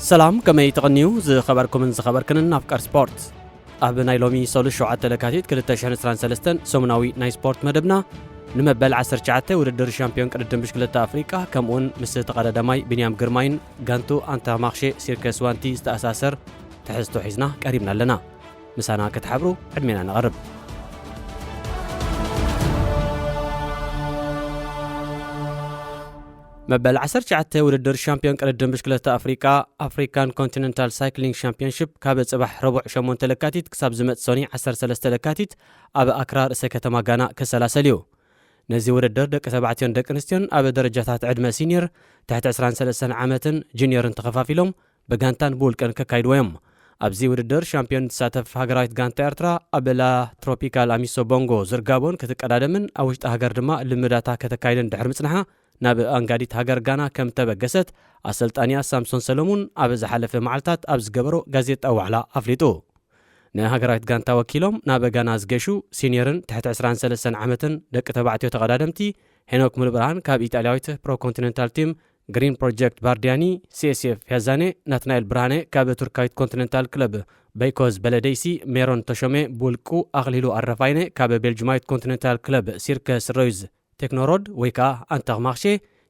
ሰላም፣ ከመይ ትቕንዩ ዝኸበርኩምን ዝኸበርክንን ኣፍቀር ስፖርት? ኣብ ናይ ሎሚ ሰሉስ ሸውዓተ ለካቲት ክልተ ሽሕን ዕስራን ሰለስተን ሰሙናዊ ናይ ስፖርት መደብና፣ ንመበል ዓሰርተ ትሽዓተ ውድድር ሻምፒዮን ቅድድም ብሽክለታ ኣፍሪቃ፣ ከምኡውን ምስ ተቐዳዳማይ ቢንያም ግርማይን ጋንቱ ኣንታ ማኽሼ ሲርከስ ዋንቲ ዝተኣሳሰር ትሕዝቶ ሒዝና ቀሪብና ኣለና። ምሳና ክትሓብሩ ዕድሜና ነቐርብ። መበል ዓሰርተ ትሽዓተ ውድድር ሻምፒዮን ቅድድም ብሽክለታ ኣፍሪቃ፣ ኣፍሪካን ኮንቲነንታል ሳይክሊንግ ሻምፒዮንሺፕ፣ ካብ ጽባሕ ረቡዕ ሸሞንተ ለካቲት ክሳብ ዝመጽእ ሰኒ ዓሰርተ ሰለስተ ለካቲት ኣብ ኣክራ ርእሰ ከተማ ጋና ክሰላሰል እዩ። ነዚ ውድድር ደቂ ተባዕትዮን ደቂ ኣንስትዮን ኣብ ደረጃታት ዕድመ ሲኒየር፣ ትሕቲ ዕስራን ሰለስተን ዓመትን ጁኒየርን ተኸፋፊሎም ብጋንታን ብውልቅን ከካይድዎ እዮም። ኣብዚ ውድድር ሻምፒዮን ትሳተፍ ሃገራዊት ጋንታ ኤርትራ፣ ኣብ ላ ትሮፒካል ኣሚሶ ቦንጎ ዝርጋቦን ክትቀዳደምን ኣብ ውሽጢ ሃገር ድማ ልምዳታ ከተካይድን ድሕሪ ምጽንሓ፣ ናብ ኣንጋዲት ሃገር ጋና ከም ተበገሰት፣ ኣሰልጣኒያ ሳምሶን ሰለሙን ኣብ ዝሓለፈ መዓልታት ኣብ ዝገበሮ ጋዜጣዊ ዋዕላ ኣፍሊጡ። ንሃገራዊት ጋንታ ወኪሎም ናብ ጋና ዝገሹ ሲኒየርን ትሕቲ ዕስራን ሰለስተን ዓመትን ደቂ ተባዕትዮ ተቐዳደምቲ ሄኖክ ሙሉብርሃን ካብ ኢጣልያዊት ፕሮኮንቲነንታል ቲም ግሪን ፕሮጀክት ባርዲያኒ፣ ሲኤስኤፍ ፊያዛኔ፣ ናትናኤል ብርሃነ ካብ ቱርካዊት ኮንቲነንታል ክለብ በይኮዝ በለደይሲ፣ ሜሮን ተሾሜ ብውልቁ፣ ኣኽሊሉ ኣረፋይነ ካብ ቤልጅማዊት ኮንቲነንታል ክለብ ሲርከስ ሮይዝ ቴክኖሮድ ወይ ከኣ ኣንተኽ ማኽሼ፣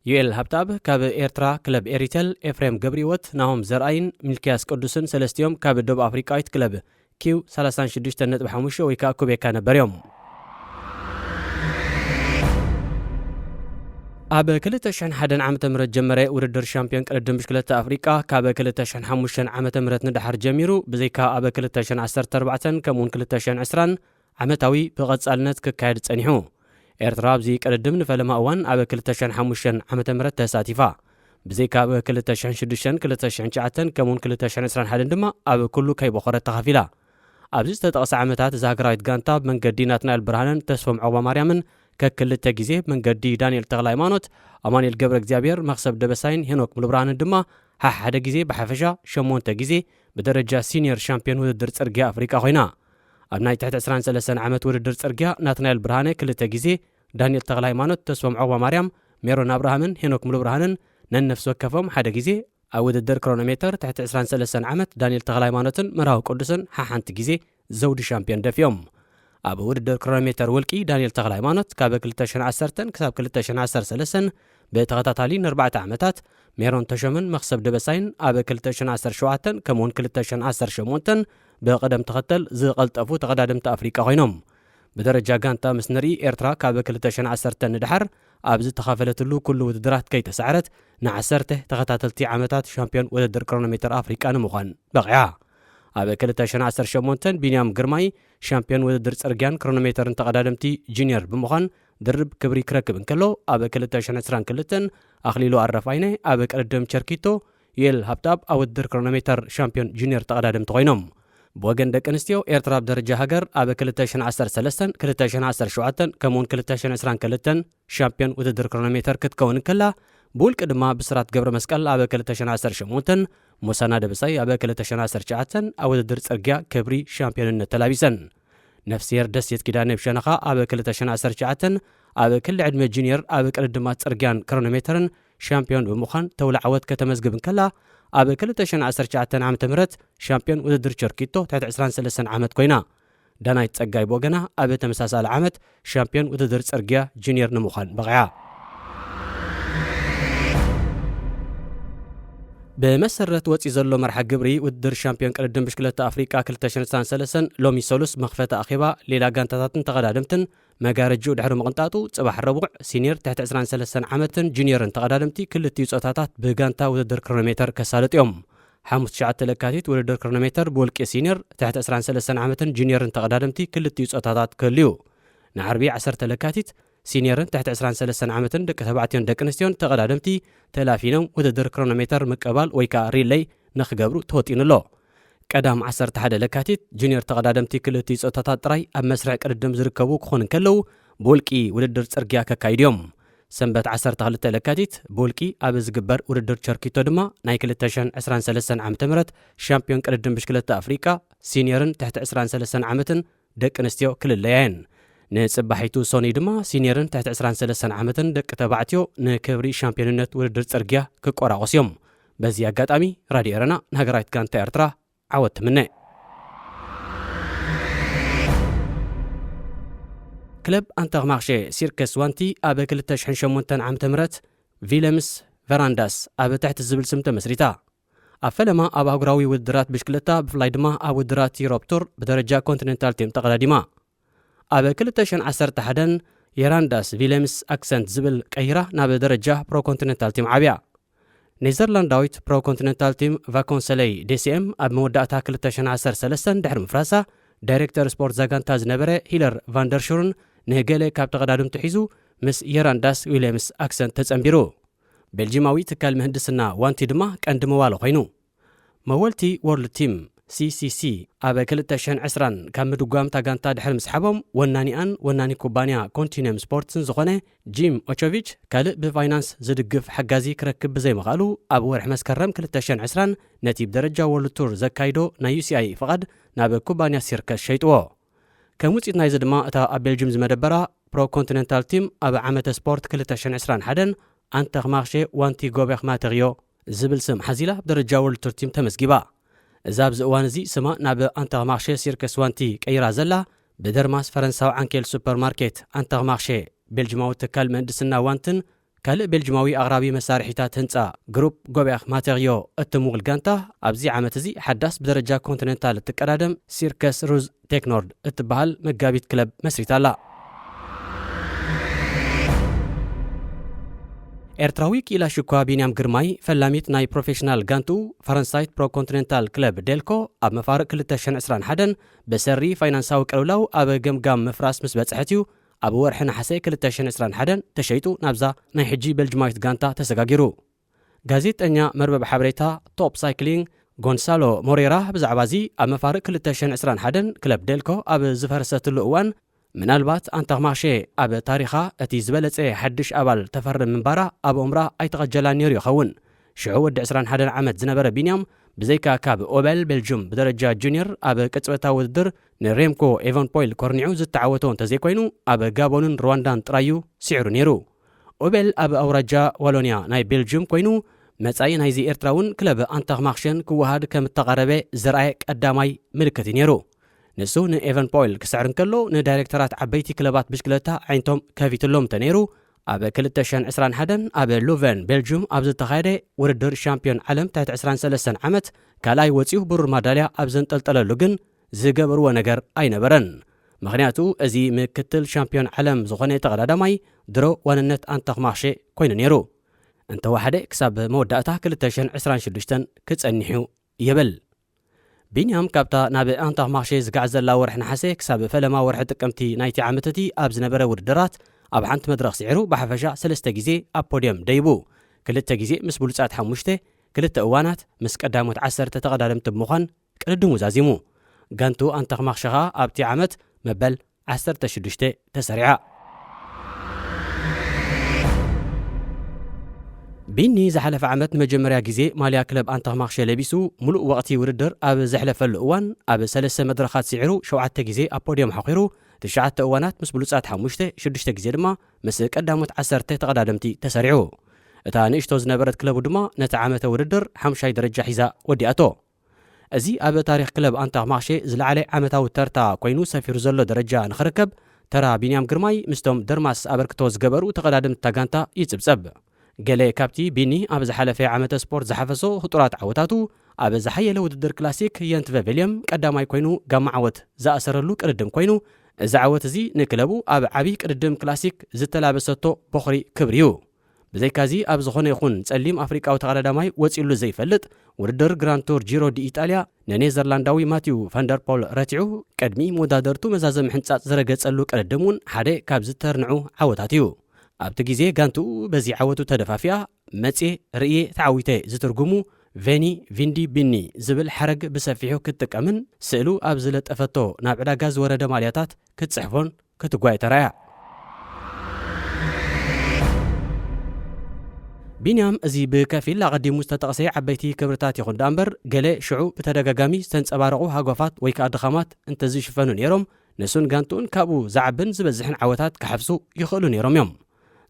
ዩኤል ሃብታብ ካብ ኤርትራ ክለብ ኤሪቴል፣ ኤፍሬም ገብሪወት፣ ናሆም ዘርኣይን ሚልክያስ ቅዱስን ሰለስቲኦም ካብ ደቡብ ኣፍሪቃዊት ክለብ ኪው ሰላሳ ሽዱሽተ ነጥቢ ሓሙሽተ ወይ ከኣ ኩቤካ ነበር እዮም። ኣብ ክልተ ሽሕን ሓደን ዓመተ ምህረት ጀመረ ውድድር ሻምፒዮን ቅድድም ብሽክለታ ኣፍሪቃ፣ ካብ ክልተ ሽሕን ሓሙሽተን ዓመተ ምህረት ንደሓር ጀሚሩ፣ ብዘይካ ኣብ ክልተ ሽሕን ዓሰርተ ኣርባዕተን ከምኡውን ክልተ ሽሕን ዕስራን ዓመታዊ ብቐጻልነት ክካየድ ጸኒሑ። ኤርትራ ኣብዚ ቅድድም ንፈለማ እዋን ኣብ ክልተ ሽሕን ሓሙሽተን ዓመተ ምህረት ተሳቲፋ። ብዘይካ ኣብ ክልተ ሽሕን ሽዱሽተን፣ ክልተ ሽሕን ትሽዓተን ከምኡውን ክልተ ሽሕን ዕስራን ሓደን ድማ ኣብ ኩሉ ከይቦኸረት ተኻፊላ። ኣብዚ ዝተጠቕሰ ዓመታት እዛ ሃገራዊት ጋንታ ብመንገዲ ናትናኤል ብርሃነን ተስፎም ዖቕባማርያምን፣ ከክልተ ግዜ ብመንገዲ ዳንኤል ተኽለ ሃይማኖት፣ ኣማኑኤል ገብረ እግዚኣብሔር፣ መኽሰብ ደበሳይን ሄኖክ ሙሉብርሃንን ድማ ሓሓደ ግዜ፣ ብሓፈሻ ሸሞንተ ግዜ ብደረጃ ሲኒየር ሻምፒዮን ውድድር ጽርግያ ኣፍሪቃ ኮይና። ኣብ ናይ ትሕቲ ዕስራን ሰለስተን ዓመት ውድድር ጽርግያ ናትናኤል ብርሃነ ክልተ ግዜ፣ ዳንኤል ተኽለ ሃይማኖት፣ ተስፎም ዖቕባማርያም፣ ሜሮን ኣብርሃምን ሄኖክ ሙሉብርሃንን ነነፍሲ ወከፎም ሓደ ግዜ፣ ኣብ ውድድር ክሮኖሜተር ትሕቲ ዕስራን ሰለስተን ዓመት ዳንኤል ተኽለ ሃይማኖትን መርሃዊ ቅዱስን ሓሓንቲ ግዜ ዘውዲ ሻምፒዮን ደፊኦም። ኣብ ውድድር ክሮኖሜተር ውልቂ ዳንኤል ተኽለ ሃይማኖት ካብ ክልተ ሽሕን ዓሰርተን ክሳብ ክልተ ሽሕን ዓሰርተ ሰለስተን ብተኸታታሊ ንኣርባዕተ ዓመታት፣ ሜሮን ተሾመን መኽሰብ ደበሳይን ኣብ ክልተ ሽሕን ዓሰርተ ሸውዓተን ከምኡውን ክልተ ሽሕን ዓሰርተ ሸሞንተን ብቕደም ተኸተል ዝቐልጠፉ ተቐዳደምቲ ኣፍሪቃ ኮይኖም። ብደረጃ ጋንታ ምስ ንርኢ፣ ኤርትራ ካብ ክልተ ሽሕን ዓሰርተ ንደሓር ኣብ ዝተኻፈለትሉ ኩሉ ውድድራት ከይተሳዕረት፣ ንዓሰርተ ተኸታተልቲ ዓመታት ሻምፒዮን ውድድር ክሮኖሜተር ኣፍሪቃ ንምዃን በቒዓ። ኣብ ክልተ ሽሕን ዓሰርተ ሸሞንተን ቢንያም ግርማይ ሻምፒዮን ውድድር ጽርግያን ክሮኖሜተርን ተቐዳደምቲ ጁኒየር ብምዃን ድርብ ክብሪ ክረክብ እንከሎ፣ ኣብ ክልተ ሽሕን ዕስራን ክልተን ኣኽሊሉ ኣረፋይነ ኣብ ቅድድም ቸርኪቶ፣ ዩኤል ሃብታብ ኣብ ውድድር ክሮኖሜተር ሻምፒዮን ጁኒየር ተቐዳደምቲ ኮይኖም። ብወገን ደቂ ኣንስትዮ፣ ኤርትራ ኣብ ደረጃ ሃገር ኣብ ክልተ ሽሕን ዓሰርተ ሰለስተን፣ ክልተ ሽሕን ዓሰርተ ሸውዓተን ከምኡውን ክልተ ሽሕን ዕስራን ክልተን ሻምፒዮን ውድድር ክሮኖሜተር ክትከውን እንከላ፣ ብውልቂ ድማ ብስራት ገብረ መስቀል ኣብ ክልተ ሽሕን ዓሰርተ ሸሞንተን፣ ሞሳና ደበሳይ ኣብ ክልተ ሽሕን ዓሰርተ ትሽዓተን ኣብ ውድድር ጽርግያ ክብሪ ሻምፒዮንነት ተላቢሰን። ነፍስሄር ደሴት ኪዳነ ብሸነኻ ኣብ ክልተ ሽሕን ዓሰርተ ትሽዓተን ኣብ ክሊ ዕድመ ጁኒየር ኣብ ቅድድማት ጽርግያን ክሮኖሜተርን ሻምፒዮን ብምዃን ተውላ ዓወት ከተመዝግብ እንከላ፣ ኣብ ክልተ ሽሕን ዓሰርተ ትሽዓተን ዓመተ ምህረት ሻምፒዮን ውድድር ቸርኪቶ ትሕቲ ዕስራን ሰለስተን ዓመት ኮይና። ዳናይት ጸጋይ ብወገና ኣብ ተመሳሳሊ ዓመት ሻምፒዮን ውድድር ጽርግያ ጁኒየር ንምዃን በቒዓ። ብመሰረት ወጺኡ ዘሎ መርሓ ግብሪ ውድድር ሻምፒዮን ቅድድም ብሽክለታ ኣፍሪቃ ክልተ ሽሕን ዕስራን ሰለስተን ሎሚ ሰሉስ መኽፈቲ ኣኼባ ሌላ ጋንታታትን ተቐዳደምትን መጋረጅኡ ድሕሪ ምቕንጣጡ፣ ጽባሕ ረቡዕ ሲኒየር ትሕቲ ዕስራን ሰለስተን ዓመትን ጁኒየርን ተቐዳደምቲ ክልቲኡ ጾታታት ብጋንታ ውድድር ክሮኖሜተር ከሳልጡ እዮም። ሓሙስ ትሽዓተ ለካቲት ውድድር ክሮኖሜተር ብውልቂ ሲኒየር ትሕቲ ዕስራን ሰለስተን ዓመትን ጁኒየርን ተቐዳደምቲ ክልቲኡ ጾታታት ክህሉ እዩ። ንዓርቢ ዓሰርተ ለካቲት ሲኒየርን ትሕቲ ዕስራን ሰለስተን ዓመትን ደቂ ተባዕትዮን ደቂ ኣንስትዮን ተቐዳደምቲ ተላፊኖም ውድድር ክሮኖሜተር ምቅባል ወይ ከኣ ሪለይ ንኽገብሩ ተወጢኑ ኣሎ። ቀዳም ዓሰርተ ሓደ ለካቲት ጁኒየር ተቐዳደምቲ ክልቲኡ ጾታታት ጥራይ ኣብ መስርዕ ቅድድም ዝርከቡ ክኾኑ እንከለዉ፣ ብውልቂ ውድድር ጽርግያ ከካይዱ እዮም። ሰንበት ዓሰርተ ክልተ ለካቲት ብውልቂ ኣብ ዝግበር ውድድር ቸርኪቶ ድማ ናይ ክልተ ሽሕን ዕስራን ሰለስተን ዓመተ ምህረት ሻምፒዮን ቅድድም ብሽክለታ ኣፍሪቃ ሲኒየርን ትሕቲ ዕስራን ሰለስተን ዓመትን ደቂ ኣንስትዮ ክልለያ እየን። ንጽባሒቱ ሶኒ ድማ ሲኒየርን ትሕቲ ዕስራን ሰለስተን ዓመትን ደቂ ተባዕትዮ ንክብሪ ሻምፒዮንነት ውድድር ጽርግያ ክቆራቆሱ እዮም። በዚ ኣጋጣሚ ራድዮ ኤረና ንሃገራዊት ጋንታ ኤርትራ ዓወት ትምነ። ክለብ ኣንተርማርሼ ሲርከስ ዋንቲ ኣብ ክልተ ሽሕን ሸሞንተን ዓመተ ምህረት ቪለምስ ቨራንዳስ ኣብ ትሕቲ ዝብል ስም ተመስሪታ። ኣብ ፈለማ ኣብ ኣህጉራዊ ውድድራት ብሽክለታ፣ ብፍላይ ድማ ኣብ ውድድራት ዩሮፕ ቱር ብደረጃ ኮንቲኔንታል ቲም ተቐዳዲማ። ኣብ ክልተ ሽሕን ዓሰርተ ሓደን የራንዳስ ቪለምስ ኣክሰንት ዝብል ቀይራ ናብ ደረጃ ፕሮ ኮንቲኔንታል ቲም ዓብያ። ኔዘርላንዳዊት ፕሮ ኮንቲኔንታል ቲም ቫኮንሰለይ ዴሲኤም ኣብ መወዳእታ ክልተ ሽሕን ዓሰርተ ሰለስተን ድሕሪ ምፍራሳ፣ ዳይሬክተር ስፖርት ዛጋንታ ዝነበረ ሂለር ቫንደርሹርን ንገለ ካብ ተቐዳድምቱ ሒዙ ምስ የራንዳስ ዊልያምስ ኣክሰንት ተጸንቢሩ። ቤልጂማዊ ትካል ምህንድስና ዋንቲ ድማ ቀንዲ መዋሎ ኮይኑ። መወልቲ ወርልድ ቲም፣ ሲሲሲ፣ ኣብ ክልተ ሽሕን ዕስራን ካብ ምድጓም እታ ጋንታ ድሕሪ ምስሓቦም፣ ወናኒኣን ወናኒ ኩባንያ ኮንቲኒየም ስፖርትን ዝኾነ ጂም ኦቾቪች፣ ካልእ ብፋይናንስ ዝድግፍ ሓጋዚ ክረክብ ብዘይምኽኣሉ፣ ኣብ ወርሒ መስከረም ክልተ ሽሕን ዕስራን ነቲ ብደረጃ ወርልድ ቱር ዘካይዶ ናይ ዩሲኣይ ፍቓድ ናብ ኩባንያ ሲርከስ ሸይጥዎ። ከም ውጽኢት ናይዚ ድማ፣ እታ ኣብ ቤልጅም ዝመደበራ ፕሮ ኮንቲኔንታል ቲም ኣብ ዓመተ ስፖርት ክልተ ሽሕን ዕስራን ሓደን ኣንተርማርሼ ዋንቲ ጎቤኽ ማተርዮ ዝብል ስም ሓዚላ ብደረጃ ወርልድ ቱር ቲም ተመዝጊባ። እዛ ኣብዚ እዋን እዚ ስማ ናብ ኣንተርማርሼ ሲርከስ ዋንቲ ቀይራ ዘላ፣ ብደርማስ ፈረንሳዊ ዓንኬል ሱፐርማርኬት ኣንተርማርሼ፣ ቤልጅማዊ ትካል ምህንድስና ዋንትን ካልእ ቤልጅማዊ ኣቕራቢ መሳርሒታት ህንጻ ግሩፕ ጎቤኽ ማተርዮ እትምውል ጋንታ፣ ኣብዚ ዓመት እዚ ሓዳስ ብደረጃ ኮንቲኔንታል እትቀዳደም ሲርከስ ሩዝ ቴክኖርድ እትበሃል መጋቢት ክለብ መስሪታ ኣላ። ኤርትራዊ ክኢላ ሽኳ ቢንያም ግርማይ፣ ፈላሚት ናይ ፕሮፌሽናል ጋንትኡ ፈረንሳይት ፕሮ ኮንቲኔንታል ክለብ ዴልኮ፣ ኣብ መፋርቕ ክልተ ሽሕን ዕስራን ሓደን ብሰሪ ፋይናንሳዊ ቅልውላው ኣብ ገምጋም ምፍራስ ምስ በጽሐት እዩ ኣብ ወርሒ ነሓሰ ክልተ ሽሕን ዕስራን ሓደን ተሸይጡ ናብዛ ናይ ሕጂ ቤልጅማዊት ጋንታ ተሰጋጊሩ። ጋዜጠኛ መርበብ ሓበሬታ ቶፕ ሳይክሊንግ ጎንሳሎ ሞሬራ ብዛዕባ እዚ ኣብ መፋርቕ ክልተ ሽሕን ዕስራን ሓደን ክለብ ዴልኮ ኣብ ዝፈረሰትሉ እዋን፣ ምናልባት ኣንተርማርሼ ኣብ ታሪኻ እቲ ዝበለጸ ሓድሽ ኣባል ተፈርም ምንባራ ኣብ ኣእምሮኣ ኣይተቐጀላን ነይሩ ይኸውን። ሽዑ ወዲ ዕስራን ሓደን ዓመት ዝነበረ ቢንያም፣ ብዘይካ ካብ ኦበል ቤልጅም ብደረጃ ጁኒየር ኣብ ቅጽበታዊ ውድድር ንሬምኮ ኤቨንፖይል ኮርኒዑ ዝተዓወቶ እንተዘይኮይኑ፣ ኣብ ጋቦንን ሩዋንዳን ጥራይ እዩ ስዒሩ ነይሩ። ኦቤል ኣብ ኣውራጃ ዋሎንያ ናይ ቤልጅም ኮይኑ፣ መጻኢ ናይዚ ኤርትራውን ክለብ ኣንተርማርሸን ክወሃድ ከም እተቓረበ ዘርኣየ ቀዳማይ ምልክት እዩ ነይሩ። ንሱ ንኤቨን ፖይል ክስዕር እንከሎ፣ ንዳይሬክተራት ዓበይቲ ክለባት ብሽክለታ ኣዒንቶም ከፊትሎም እንተነይሩ፣ ኣብ ክልተ ሽሕን ዕስራን ሓደን ኣብ ሉቨን ቤልጅም ኣብ ዝተኻየደ ውድድር ሻምፒዮን ዓለም ትሕቲ ዕስራን ሰለስተን ዓመት ካልኣይ ወጺኡ ብሩር ማዳልያ ኣብ ዘንጠልጠለሉ ግን ዝገበርዎ ነገር ኣይነበረን። ምኽንያቱ፣ እዚ ምክትል ሻምፒዮን ዓለም ዝኾነ ተቐዳዳማይ ድሮ ዋንነት ኣንተኽማኽሼ ኮይኑ ነይሩ። እንተወሓደ ክሳብ መወዳእታ ክልተ ሽሕን ዕስራን ሽዱሽተን ክጸኒሕ እዩ ይብል። ቢንያም ካብታ ናብ ኣንተኽማኽሼ ዝገዓዘላ ወርሒ ነሓሰ ክሳብ ፈለማ ወርሒ ጥቅምቲ ናይቲ ዓመት እቲ ኣብ ዝነበረ ውድድራት ኣብ ሓንቲ መድረኽ ስዒሩ ብሓፈሻ ሰለስተ ግዜ ኣብ ፖድየም ደይቡ። ክልተ ግዜ ምስ ብሉጻት ሓሙሽተ፣ ክልተ እዋናት ምስ ቀዳሞት ዓሰርተ ተቐዳደምቲ ብምዃን ቅድድሙ ዛዚሙ። ጋንቱ ኣንተኽማኽሸ ኸኣ ኣብቲ ዓመት መበል ዓሰርተ ሽዱሽተ ተሰሪዓ። ቢኒ ዝሓለፈ ዓመት ንመጀመርያ ግዜ ማልያ ክለብ ኣንተኽማኽሸ ለቢሱ፣ ሙሉእ ወቕቲ ውድድር ኣብ ዘሕለፈሉ እዋን፣ ኣብ ሰለስተ መድረኻት ስዒሩ፣ ሸውዓተ ግዜ ኣብ ፖድዮም ሓኺሩ፣ ትሽዓተ እዋናት ምስ ብሉጻት ሓሙሽተ፣ ሽዱሽተ ግዜ ድማ ምስ ቀዳሞት ዓሰርተ ተቐዳደምቲ ተሰሪዑ። እታ ንእሽቶ ዝነበረት ክለቡ ድማ ነቲ ዓመተ ውድድር ሓምሻይ ደረጃ ሒዛ ወዲኣቶ። እዚ ኣብ ታሪኽ ክለብ ኣንተኽማኽሼ ዝለዓለ ዓመታዊ ተርታ ኮይኑ ሰፊሩ ዘሎ ደረጃ ንኽርከብ፣ ተራ ቢንያም ግርማይ ምስቶም ደርማስ ኣበርክቶ ዝገበሩ ተቐዳደምቲ እታ ጋንታ ይጽብጸብ። ገለ ካብቲ ቢኒ ኣብ ዝሓለፈ ዓመተ ስፖርት ዝሓፈሶ ህጡራት ዓወታቱ፣ ኣብ ዝሓየለ ውድድር ክላሲክ የንት ቨቬልየም ቀዳማይ ኮይኑ ጋማ ዓወት ዝኣሰረሉ ቅድድም ኮይኑ፣ እዚ ዓወት እዚ ንክለቡ ኣብ ዓቢ ቅድድም ክላሲክ ዝተላበሰቶ ቦኽሪ ክብሪ እዩ። ብዘይካዚ ኣብ ዝኾነ ይኹን ጸሊም ኣፍሪቃዊ ተቐዳዳማይ ወጺሉ ዘይፈልጥ ውድድር ግራንድ ቱር ጂሮ ዲ ኢጣልያ ንኔዘርላንዳዊ ማቲው ፋንደርፖል ረቲዑ ቅድሚ መወዳደርቱ መዛዘሚ ሕንጻጽ ዝረገጸሉ ቅድድም እውን ሓደ ካብ ዝተርንዑ ዓወታት እዩ። ኣብቲ ግዜ ጋንትኡ በዚ ዓወቱ ተደፋፊኣ፣ መጽየ ርእየ ተዓዊተ ዝትርጉሙ ቬኒ ቪንዲ ቢኒ ዝብል ሓረግ ብሰፊሑ ክትጥቀምን ስእሉ ኣብ ዝለጠፈቶ ናብ ዕዳጋ ዝወረደ ማልያታት ክትጽሕፎን ክትጓየ ተራእያ። ቢንያም እዚ ብከፊል ኣቐዲሙ ዝተጠቕሰ ዓበይቲ ክብርታት ይኹን ደኣ እምበር፣ ገለ ሽዑ ብተደጋጋሚ ዝተንጸባረቑ ሃጓፋት ወይ ከኣ ድኻማት እንተዝሽፈኑ ነይሮም፣ ንሱን ጋንትኡን ካብኡ ዝዓብን ዝበዝሕን ዓወታት ክሓፍሱ ይኽእሉ ነይሮም እዮም።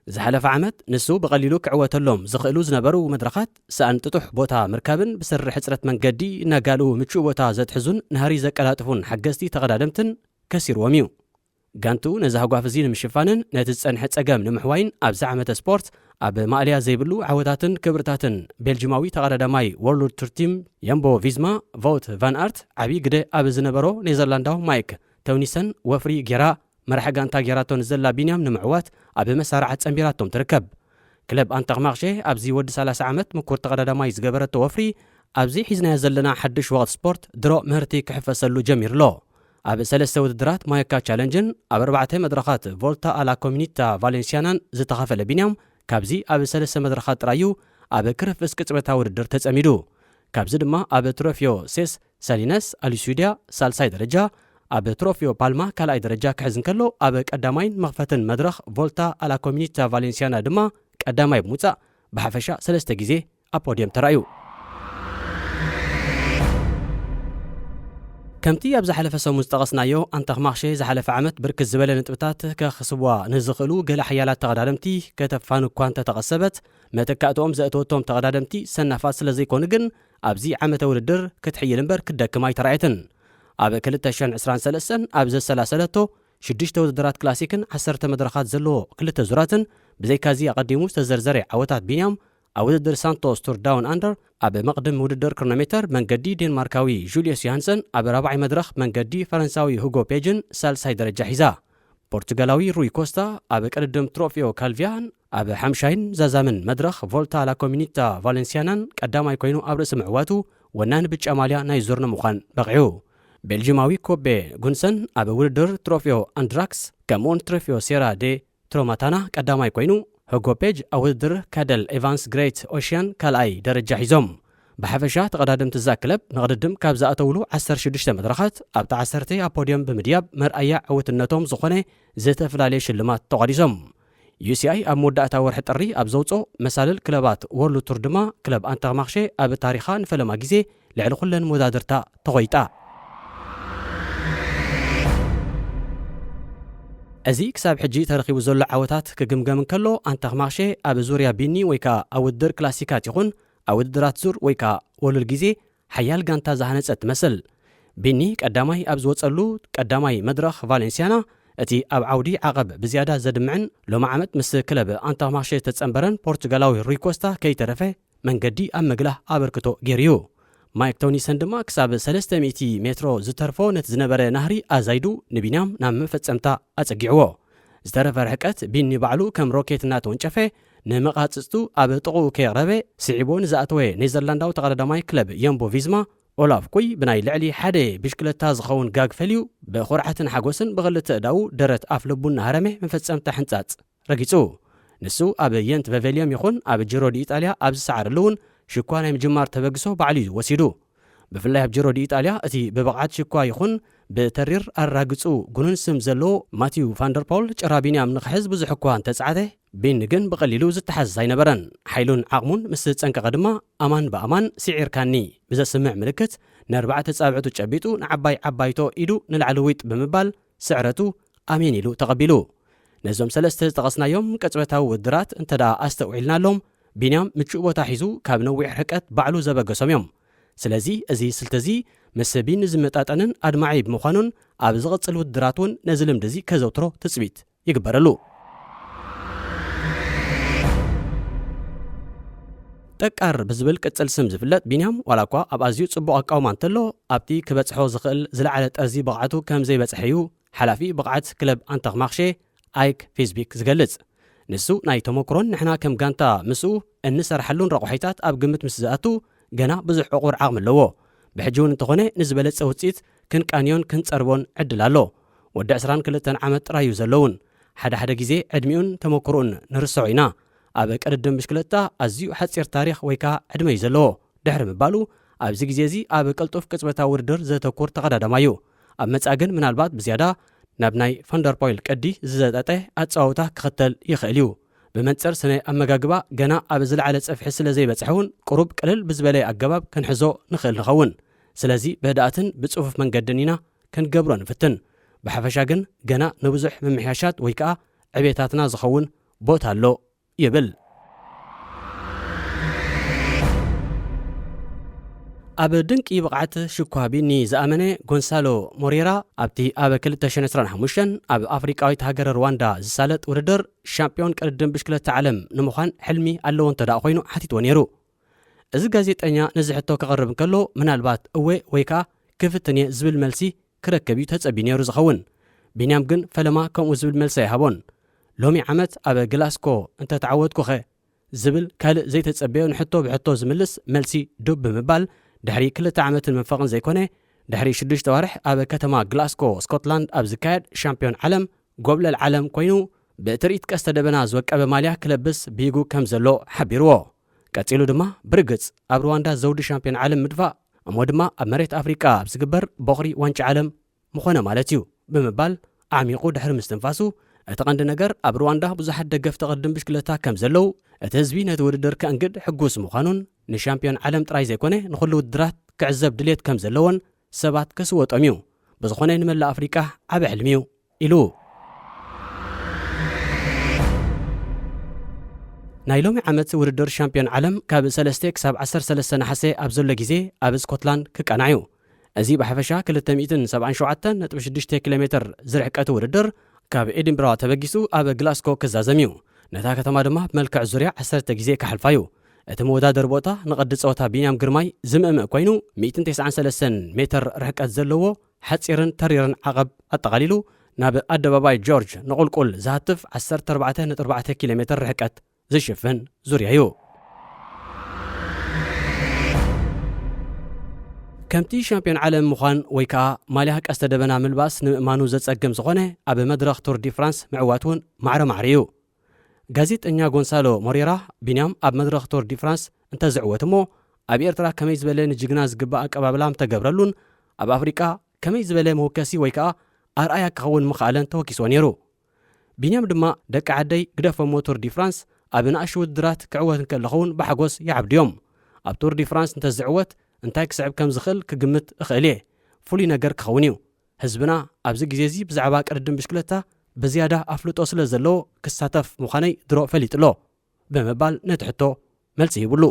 ዝሓለፈ ዓመት ንሱ ብቐሊሉ ክዕወተሎም ዝኽእሉ ዝነበሩ መድረኻት፣ ሰኣን ጥጡሕ ቦታ ምርካብን ብስሪ ሕጽረት መንገዲ ነጋልኡ ምቹእ ቦታ ዘትሕዙን ናህሪ ዘቀላጥፉን ሓገዝቲ ተቐዳደምትን ከሲርዎም እዩ። ጋንቱ ነዚ ሃጓፍ እዚ ንምሽፋንን ነቲ ዝጸንሐ ጸገም ንምሕዋይን፣ ኣብዚ ዓመተ ስፖርት ኣብ ማእለያ ዘይብሉ ዓወታትን ክብርታትን ቤልጂማዊ ተቐዳዳማይ ወርልድ ቱር ቲም የምቦ ቪዝማ ቮውት ቫን ኣርት ዓብዪ ግደ ኣብ ዝነበሮ ኔዘርላንዳዊ ማይክ ተውኒሰን ወፍሪ ጌራ፣ መራሒ ጋንታ ጌራቶ ንዘላ ቢንያም ንምዕዋት ኣብ መሳርዓ ጸንቢራቶም ትርከብ። ክለብ ኣንተርማኽሼ ኣብዚ ወዲ ሰላሳ ዓመት ምኩር ተቐዳዳማይ ዝገበረቶ ወፍሪ፣ ኣብዚ ሒዝናዮ ዘለና ሓድሽ ወቕቲ ስፖርት ድሮ ምህርቲ ክሕፈሰሉ ጀሚሩ ኣሎ። ኣብ ሰለስተ ውድድራት ማዮካ ቻለንጅን ኣብ ኣርባዕተ መድረኻት ቮልታ ኣላ ኮሚኒታ ቫሌንሲያናን ዝተኻፈለ ቢንያም፣ ካብዚ ኣብ ሰለስተ መድረኻት ጥራዩ ኣብ ክርፍስ ቅጽበታዊ ውድድር ተጸሚዱ። ካብዚ ድማ ኣብ ትሮፊዮ ሴስ ሳሊነስ ኣሊሱድያ ሳልሳይ ደረጃ፣ ኣብ ትሮፊዮ ፓልማ ካልኣይ ደረጃ ክሕዝ እንከሎ፣ ኣብ ቀዳማይን መኽፈትን መድረኽ ቮልታ ኣላ ኮሚኒታ ቫሌንሲያና ድማ ቀዳማይ ብምውጻእ ብሓፈሻ ሰለስተ ግዜ ኣብ ፖድየም ተራእዩ። ከምቲ ኣብ ዝሓለፈ ሰሙን ዝጠቐስናዮ፣ ኣንተኽማኽሼ ዝሓለፈ ዓመት ብርክት ዝበለ ነጥብታት ከኽስብዋ ንዝኽእሉ ገለ ሓያላት ተቐዳደምቲ ከተፋኑ እኳ እንተተቐሰበት፣ መተካእትኦም ዘእተወቶም ተቐዳደምቲ ሰናፋት ስለ ዘይኮኑ ግን፣ ኣብዚ ዓመተ ውድድር ክትሕይል እምበር ክትደክም ኣይተራእየትን። ኣብ ክልተ ሽሕን ዕስራን ሰለስተን ኣብ ዘሰላሰለቶ ሽዱሽተ ውድድራት ክላሲክን ዓሰርተ መድረኻት ዘለዎ ክልተ ዙራትን፣ ብዘይካዚ ኣቐዲሙ ዝተዘርዘረ ዓወታት ቢንያም፣ ኣብ ውድድር ሳንቶስ ቱር ዳውን ኣንደር ኣብ መቕድም ውድድር ክሮኖሜተር መንገዲ ዴንማርካዊ ጁልየስ ዮሃንሰን፣ ኣብ ራብዓይ መድረኽ መንገዲ ፈረንሳዊ ሁጎ ፔጅን ሳልሳይ ደረጃ ሒዛ። ፖርቱጋላዊ ሩይ ኮስታ ኣብ ቅድድም ትሮፊዮ ካልቪያን ኣብ ሓምሻይን ዛዛምን መድረኽ ቮልታ ላ ኮሚኒታ ቫሌንሲያናን ቀዳማይ ኮይኑ ኣብ ርእሲ ምዕዋቱ፣ ወናኒ ብጫ ማልያ ናይ ዙር ንምዃን በቒዑ። ቤልጂማዊ ኮቤ ጉንሰን ኣብ ውድድር ትሮፊዮ ኣንድራክስ ከምኡውን ትሮፊዮ ሴራ ዴ ትሮማታና ቀዳማይ ኮይኑ፣ ህጎ ፔጅ ኣብ ውድድር ካደል ኤቫንስ ግሬት ኦሽያን ካልኣይ ደረጃ ሒዞም። ብሓፈሻ ተቐዳደምቲ እዛ ክለብ ንቕድድም ካብ ዝኣተውሉ ዓሰርተ ሽዱሽተ መድረኻት ኣብታ ዓሰርተ ኣብ ፖድየም ብምድያብ መርኣያ ዕውትነቶም ዝኾነ ዝተፈላለየ ሽልማት ተቋዲሶም። ዩ ሲ ኣይ ኣብ መወዳእታ ወርሒ ጥሪ ኣብ ዘውፅኦ መሳልል ክለባት ወርልድ ቱር ድማ ክለብ ኣንተርማኽሼ ኣብ ታሪኻ ንፈለማ ግዜ ልዕሊ ኩለን መወዳድርታ ተኾይጣ። እዚ ክሳብ ሕጂ ተረኺቡ ዘሎ ዓወታት ክግምገም እንከሎ፣ ኣንተኽማኽሼ ኣብ ዙርያ ቢኒ ወይ ከኣ ኣብ ውድድር ክላሲካት ይኹን ኣብ ውድድራት ዙር ወይ ከኣ ወሉል ግዜ ሓያል ጋንታ ዝሃነጸት ትመስል። ቢኒ ቀዳማይ ኣብ ዝወጸሉ ቀዳማይ መድረኽ ቫሌንሲያና፣ እቲ ኣብ ዓውዲ ዓቐብ ብዝያዳ ዘድምዕን ሎሚ ዓመት ምስ ክለብ ኣንተኽማኽሼ ዝተጸንበረን ፖርቱጋላዊ ሩይ ኮስታ ከይተረፈ መንገዲ ኣብ ምግላህ ኣበርክቶ ገይሩ እዩ። ማይክ ቶኒሰን ድማ ክሳብ ሰለስተ ሚእቲ ሜትሮ ዝተርፎ ነቲ ዝነበረ ናህሪ ኣዛይዱ ንቢንያም ናብ መፈጸምታ ኣጸጊዕዎ። ዝተረፈ ርሕቀት ቢኒ ባዕሉ ከም ሮኬት እናተወንጨፈ፣ ንመቓጽጽቱ ኣብ ጥቕኡ ከየቕረበ ስዒቦ ንዝኣተወ ኔዘርላንዳዊ ተቐዳዳማይ ክለብ የምቦ ቪዝማ ኦላፍ ኩይ ብናይ ልዕሊ ሓደ ብሽክለታ ዝኸውን ጋግ ፈልዩ ብኹርዓትን ሓጎስን ብኽልተ እዳኡ ደረት ኣፍ ልቡ እናሃረመ መፈጸምታ ሕንጻጽ ረጊጹ። ንሱ ኣብ የንት ቨቬልዮም ይኹን ኣብ ጂሮ ዲ ኢጣልያ ኣብ ዝሰዓረሉ እውን ሽኳ ናይ ምጅማር ተበግሶ ባዕሉ እዩ ወሲዱ። ብፍላይ ኣብ ጂሮ ዲ ኢጣልያ እቲ ብብቕዓት ሽኳ ይኹን ብተሪር ኣራግጹ ጉኑን ስም ዘለዎ ማቲዩ ፋንደርፖል ጭራ ቢንያም ንኽሕዝ ብዙሕ እኳ እንተጸዓተ፣ ቢኒ ግን ብቐሊሉ ዝተሓዝ ኣይነበረን። ሓይሉን ዓቕሙን ምስ ጸንቀቐ ድማ ኣማን ብኣማን ስዒርካኒ ብዘስምዕ ምልክት ንኣርባዕተ ጻብዕቱ ጨቢጡ ንዓባይ ዓባይቶ ኢዱ ንላዕሊ ዊጥ ብምባል ስዕረቱ ኣሜን ኢሉ ተቐቢሉ። ነዞም ሰለስተ ዝጠቐስናዮም ቅጽበታዊ ውድድራት እንተ ደኣ ኣስተውዒልናሎም፣ ቢንያም ምቹእ ቦታ ሒዙ ካብ ነዊሕ ርሕቀት ባዕሉ ዘበገሶም እዮም። ስለዚ እዚ ስልቲ እዚ ምስ ቢኒ ዝመጣጠንን ኣድማዒ ብምዃኑን ኣብ ዝቕጽል ውድድራት እውን ነዚ ልምዲ እዚ ከዘውትሮ ትጽቢት ይግበረሉ። ጠቃር ብዝብል ቅጽል ስም ዝፍለጥ ቢንያም፣ ዋላ እኳ ኣብ ኣዝዩ ጽቡቕ ኣቃውማ እንተሎ፣ ኣብቲ ክበጽሖ ዝኽእል ዝለዓለ ጠርዚ ብቕዓቱ ከም ዘይበጽሐ እዩ ሓላፊ ብቕዓት ክለብ ኣንተኽማኽሼ ኣይክ ፊዝቢክ ዝገልጽ። ንሱ ናይ ተመክሮን ንሕና ከም ጋንታ ምስኡ እንሰርሓሉን ረቑሒታት ኣብ ግምት ምስ ዝኣቱ፣ ገና ብዙሕ ዕቑር ዓቕሚ ኣለዎ። ብሕጂ እውን እንተኾነ ንዝበለጸ ውጽኢት ክንቃንዮን ክንጸርቦን ዕድል ኣሎ። ወዲ ዕስራን ክልተን ዓመት ጥራይ እዩ ዘለውን። ሓደ ሓደ ግዜ ዕድሚኡን ተመክሮኡን ንርስዖ ኢና። ኣብ ቅድድም ብሽክለታ ኣዝዩ ሓጺር ታሪኽ ወይ ከኣ ዕድመ እዩ ዘለዎ። ድሕሪ ምባሉ፣ ኣብዚ ግዜ እዚ ኣብ ቅልጡፍ ቅጽበታዊ ውድድር ዘተኩር ተቐዳዳማይ እዩ። ኣብ መጻኢ ግን ምናልባት ብዝያዳ ናብ ናይ ፋንደርፖይል ቅዲ ዝዘጠጠ ኣጸዋውታ ክኽተል ይኽእል እዩ። ብመንጽር ስነ ኣመጋግባ ገና ኣብ ዝለዓለ ጸፍሒ ስለ ዘይበጽሐ እውን፣ ቁሩብ ቅልል ብዝበለ ኣገባብ ክንሕዞ ንኽእል ንኸውን። ስለዚ ብህድኣትን ብጽፉፍ መንገድን ኢና ክንገብሮ ንፍትን። ብሓፈሻ ግን ገና ንብዙሕ ምምሕያሻት ወይ ከኣ ዕቤታትና ዝኸውን ቦታ ኣሎ ይብል። ኣብ ድንቂ ብቕዓት ሽኳ ቢኒ ዝኣመነ ጎንሳሎ ሞሬራ፣ ኣብቲ ኣብ ክልተ ሽሕን ዕስራን ሓሙሽተን ኣብ ኣፍሪቃዊት ሃገር ሩዋንዳ ዝሳለጥ ውድድር ሻምፒዮን ቅድድም ብሽክለታ ዓለም ንምዃን ሕልሚ ኣለዎ እንተ ደኣ ኮይኑ ሓቲትዎ ነይሩ። እዚ ጋዜጠኛ ነዚ ሕቶ ከቕርብ እንከሎ፣ ምናልባት እወ ወይ ከኣ ክፍትን እየ ዝብል መልሲ ክረክብ እዩ ተጸብዩ ነይሩ ዝኸውን። ቢንያም ግን ፈለማ ከምኡ ዝብል መልሲ ኣይሃቦን። ሎሚ ዓመት ኣብ ግላስኮ እንተተዓወትኩኸ? ዝብል ካልእ ዘይተጸበዮ ንሕቶ ብሕቶ ዝምልስ መልሲ ዱብ ብምባል፣ ድሕሪ ክልተ ዓመትን መንፈቕን ዘይኮነ፣ ድሕሪ ሽዱሽተ ኣዋርሕ ኣብ ከተማ ግላስኮ ስኮትላንድ ኣብ ዝካየድ ሻምፒዮን ዓለም ጎብለል ዓለም ኮይኑ፣ ብትርኢት ቀስተ ደበና ዝወቀበ ማልያ ክለብስ ብሂጉ ከም ዘሎ ሓቢርዎ። ቀጺሉ ድማ፣ ብርግጽ ኣብ ሩዋንዳ ዘውዲ ሻምፒዮን ዓለም ምድፋእ፣ እሞ ድማ ኣብ መሬት ኣፍሪቃ ኣብ ዝግበር ቦኽሪ ዋንጫ ዓለም ምኾነ ማለት እዩ ብምባል ኣዕሚቑ ድሕሪ ምስትንፋሱ፣ እቲ ቀንዲ ነገር ኣብ ሩዋንዳ ብዙሓት ደገፍቲ ቅድድም ብሽክለታ ከም ዘለዉ፣ እቲ ህዝቢ ነቲ ውድድር ከእንግድ ሕጉስ ምዃኑን ንሻምፒዮን ዓለም ጥራይ ዘይኮነ ንኹሉ ውድድራት ክዕዘብ ድሌት ከም ዘለዎን ሰባት ከስወጦም እዩ። ብዝኾነ ንመላእ ኣፍሪቃ ዓቢ ሕልሚ እዩ ኢሉ። ናይ ሎሚ ዓመት ውድድር ሻምፒዮን ዓለም ካብ ሰለስተ ክሳብ ዓሰርተ ሰለስተ ነሓሰ ኣብ ዘሎ ግዜ ኣብ ስኮትላንድ ክቃናዕ እዩ። እዚ ብሓፈሻ ክልተ ሚእትን ሰብዓን ሸውዓተን ነጥቢ ሽዱሽተ ኪሎ ሜትር ዝርሕቀት ውድድር ካብ ኤዲንብራ ተበጊሱ ኣብ ግላስኮ ክዛዘም እዩ። ነታ ከተማ ድማ ብመልክዕ ዙርያ ዓሰርተ ግዜ ክሓልፋ እዩ። እቲ መወዳደሪ ቦታ ንቐዲ ጸወታ ቢንያም ግርማይ ዝምእምእ ኮይኑ፣ ሚእትን ተስዓን ሰለስተን ሜትር ርሕቀት ዘለዎ ሓጺርን ተሪርን ዓቐብ ኣጠቓሊሉ፣ ናብ ኣደባባይ ጆርጅ ንቑልቁል ዝሃትፍ ዓሰርተ ኣርባዕተ ነጥቢ ኣርባዕተ ኪሎ ሜትር ርሕቀት ዝሽፍን ዙርያ እዩ። ከምቲ ሻምፒዮን ዓለም ምዃን ወይ ከኣ ማልያ ቀስተ ደበና ምልባስ ንምእማኑ ዘጸግም ዝኾነ፣ ኣብ መድረኽ ቱር ዲ ፍራንስ ምዕዋት እውን ማዕረ ማዕረ እዩ። ጋዜጠኛ ጎንሳሎ ሞሬራ፣ ቢንያም ኣብ መድረኽ ቱር ዲ ፍራንስ እንተዝዕወት እሞ፣ ኣብ ኤርትራ ከመይ ዝበለ ንጅግና ዝግባእ ኣቀባብላ ምተገብረሉን ኣብ ኣፍሪቃ ከመይ ዝበለ መወከሲ ወይ ከኣ ኣርኣያ ክኸውን ምኽኣለን ተወኪስዎ ነይሩ። ቢንያም ድማ፣ ደቂ ዓደይ ግደፎሞ ቱር ዲ ፍራንስ፣ ኣብ ንኣሽቱ ውድድራት ክዕወት እንከለኹ እውን ብሓጎስ ይዓብድዮም። ኣብ ቱር ዲ ፍራንስ እንተዝዕወት እንታይ ክስዕብ ከም ዝኽእል ክግምት እኽእል እየ። ፍሉይ ነገር ክኸውን እዩ። ህዝብና ኣብዚ ግዜ እዚ ብዛዕባ ቅድድም ብሽክለታ ብዝያዳ ኣፍልጦ ስለ ዘለዎ ክሳተፍ ምዃነይ ድሮ ፈሊጡ ኣሎ ብምባል ነቲ ሕቶ መልሲ ሂብሉ።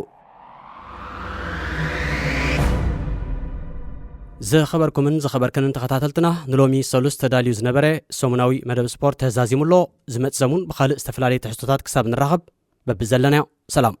ዝኸበርኩምን ዝኸበርክንን ተኸታተልትና፣ ንሎሚ ሰሉስ ተዳልዩ ዝነበረ ሰሙናዊ መደብ ስፖርት ተዛዚሙ ኣሎ። ዝመጽእ ሰሙን ብኻልእ ዝተፈላለየ ትሕዝቶታት ክሳብ ንራኸብ፣ በብዘለናዮ ሰላም።